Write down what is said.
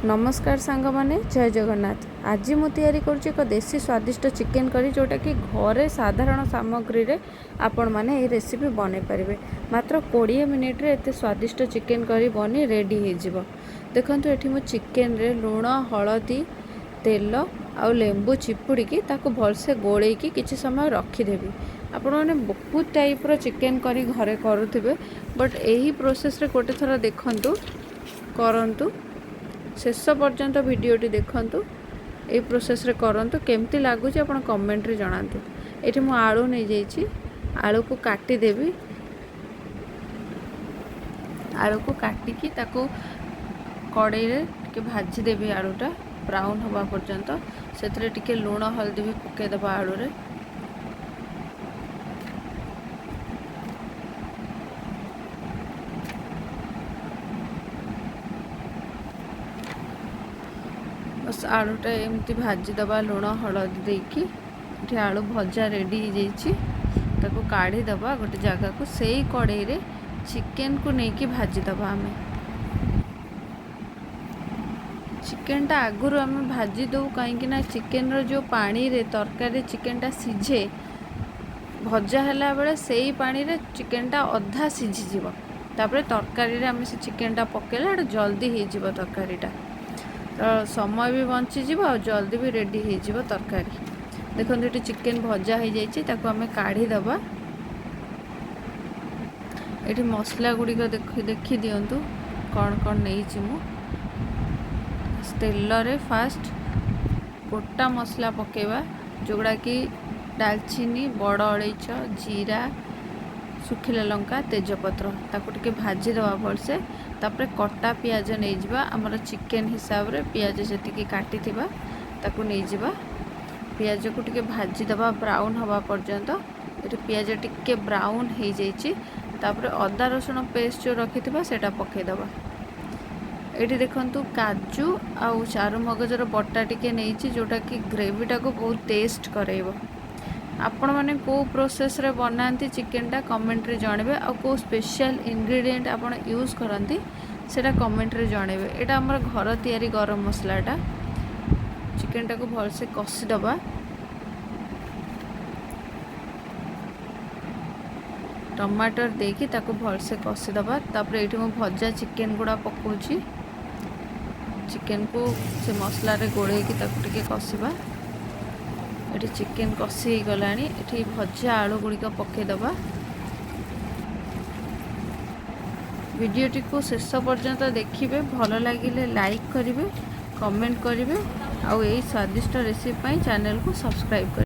ନମସ୍କାର ସାଙ୍ଗମାନେ, ଜୟ ଜଗନ୍ନାଥ। ଆଜି ମୁଁ ତିଆରି କରୁଛି ଏକ ଦେଶୀ ସ୍ୱାଦିଷ୍ଟ ଚିକେନ୍ କରି, ଯେଉଁଟାକି ଘରେ ସାଧାରଣ ସାମଗ୍ରୀରେ ଆପଣମାନେ ଏହି ରେସିପି ବନେଇ ପାରିବେ। ମାତ୍ର 20 ମିନିଟ୍ରେ ଏତେ ସ୍ୱାଦିଷ୍ଟ ଚିକେନ୍ କରି ବନି ରେଡ଼ି ହେଇଯିବ। ଦେଖନ୍ତୁ, ଏଠି ମୁଁ ଚିକେନ୍ରେ ଲୁଣ, ହଳଦୀ, ତେଲ ଆଉ ଲେମ୍ବୁ ଚିପୁଡ଼ିକି ତାକୁ ଭଲସେ ଗୋଳେଇକି କିଛି ସମୟ ରଖିଦେବି। ଆପଣମାନେ ବହୁତ ଟାଇପ୍ର ଚିକେନ୍ କରି ଘରେ କରୁଥିବେ, ବଟ୍ ଏହି ପ୍ରୋସେସ୍ରେ ଗୋଟେ ଥର ଦେଖନ୍ତୁ, କରନ୍ତୁ। ଶେଷ ପର୍ଯ୍ୟନ୍ତ ଭିଡ଼ିଓଟି ଦେଖନ୍ତୁ, ଏଇ ପ୍ରୋସେସ୍ରେ କରନ୍ତୁ। କେମିତି ଲାଗୁଛି ଆପଣ କମେଣ୍ଟରେ ଜଣାନ୍ତୁ। ଏଠି ମୁଁ ଆଳୁ ନେଇଯାଇଛି, ଆଳୁକୁ କାଟିଦେବି। ଆଳୁକୁ କାଟିକି ତାକୁ କଡ଼େଇରେ ଟିକେ ଭାଜିଦେବି। ଆଳୁଟା ବ୍ରାଉନ୍ ହେବା ପର୍ଯ୍ୟନ୍ତ ସେଥିରେ ଟିକେ ଲୁଣ, ହଳଦୀ ବି ପକାଇଦେବା ଆଳୁରେ। ବାସ୍, ଆଳୁଟା ଏମିତି ଭାଜିଦେବା ଲୁଣ ହଳଦୀ ଦେଇକି। ଏଠି ଆଳୁ ଭଜା ରେଡ଼ି ହେଇଯାଇଛି, ତାକୁ କାଢ଼ିଦେବା ଗୋଟେ ଜାଗାକୁ। ସେଇ କଡ଼େଇରେ ଚିକେନକୁ ନେଇକି ଭାଜିଦେବା ଆମେ। ଚିକେନଟା ଆଗରୁ ଆମେ ଭାଜି ଦେଉ, କାହିଁକି ନା ଚିକେନର ଯେଉଁ ପାଣିରେ ତରକାରୀ ଚିକେନଟା ସିଝେ, ଭଜା ହେଲା ବେଳେ ସେଇ ପାଣିରେ ଚିକେନଟା ଅଧା ସିଝିଯିବ। ତାପରେ ତରକାରୀରେ ଆମେ ସେ ଚିକେନଟା ପକାଇଲେ ଏଇଟା ଜଲ୍ଦି ହେଇଯିବ ତରକାରୀଟା, ତ ସମୟ ବି ବଞ୍ଚିଯିବ ଆଉ ଜଲ୍ଦି ବି ରେଡ଼ି ହେଇଯିବ ତରକାରୀ। ଦେଖନ୍ତୁ, ଏଠି ଚିକେନ୍ ଭଜା ହେଇଯାଇଛି, ତାକୁ ଆମେ କାଢ଼ିଦେବା। ଏଠି ମସଲା ଗୁଡ଼ିକ ଦେଖି ଦିଅନ୍ତୁ କ'ଣ କ'ଣ ନେଇଛି ମୁଁ। ତେଲରେ ଫାଷ୍ଟ ଗୋଟା ମସଲା ପକାଇବା, ଯେଉଁଗୁଡ଼ାକି ଡାଲଚିନି, ବଡ଼ ଅଳେଇଚ, ଜିରା, ଶୁଖିଲା ଲଙ୍କା, ତେଜପତ୍ର। ତାକୁ ଟିକେ ଭାଜିଦେବା ଭଲସେ। ତାପରେ କଟା ପିଆଜ ନେଇଯିବା। ଆମର ଚିକେନ୍ ହିସାବରେ ପିଆଜ ଯେତିକି କାଟିଥିବା ତାକୁ ନେଇଯିବା। ପିଆଜକୁ ଟିକେ ଭାଜିଦେବା ବ୍ରାଉନ୍ ହେବା ପର୍ଯ୍ୟନ୍ତ। ଏଠି ପିଆଜ ଟିକେ ବ୍ରାଉନ୍ ହେଇଯାଇଛି। ତାପରେ ଅଦା ରସୁଣ ପେଷ୍ଟ ଯେଉଁ ରଖିଥିବା ସେଇଟା ପକାଇଦେବା। ଏଇଠି ଦେଖନ୍ତୁ, କାଜୁ ଆଉ ଚାରୁମଗଜର ବଟା ଟିକେ ନେଇଛି, ଯେଉଁଟାକି ଗ୍ରେଭିଟାକୁ ବହୁତ ଟେଷ୍ଟ କରାଇବ। ଆପଣମାନେ କେଉଁ ପ୍ରୋସେସ୍ରେ ବନାନ୍ତି ଚିକେନଟା କମେଣ୍ଟରେ ଜଣାଇବେ, ଆଉ କେଉଁ ସ୍ପେଶିଆଲ୍ ଇନଗ୍ରିଡ଼ିଏଣ୍ଟ ଆପଣ ୟୁଜ୍ କରନ୍ତି ସେଇଟା କମେଣ୍ଟରେ ଜଣାଇବେ। ଏଇଟା ଆମର ଘର ତିଆରି ଗରମ ମସଲାଟା। ଚିକେନଟାକୁ ଭଲସେ କଷିଦେବା। ଟମାଟର ଦେଇକି ତାକୁ ଭଲସେ କଷିଦେବା। ତାପରେ ଏଇଠି ମୁଁ ଭଜା ଚିକେନ ଗୁଡ଼ା ପକାଉଛି। ଚିକେନକୁ ସେ ମସଲାରେ ଗୋଳେଇକି ତାକୁ ଟିକେ କଷିବା। ଏଠି ଚିକେନ କଷି ହେଇଗଲାଣି। ଏଠି ଭଜା ଆଳୁ ଗୁଡ଼ିକ ପକାଇଦେବା। ଭିଡ଼ିଓଟିକୁ ଶେଷ ପର୍ଯ୍ୟନ୍ତ ଦେଖିବେ, ଭଲ ଲାଗିଲେ ଲାଇକ୍ କରିବେ, କମେଣ୍ଟ କରିବେ ଆଉ ଏଇ ସ୍ୱାଦିଷ୍ଟ ରେସିପି ପାଇଁ ଚ୍ୟାନେଲକୁ ସବସ୍କ୍ରାଇବ୍ କରିବେ।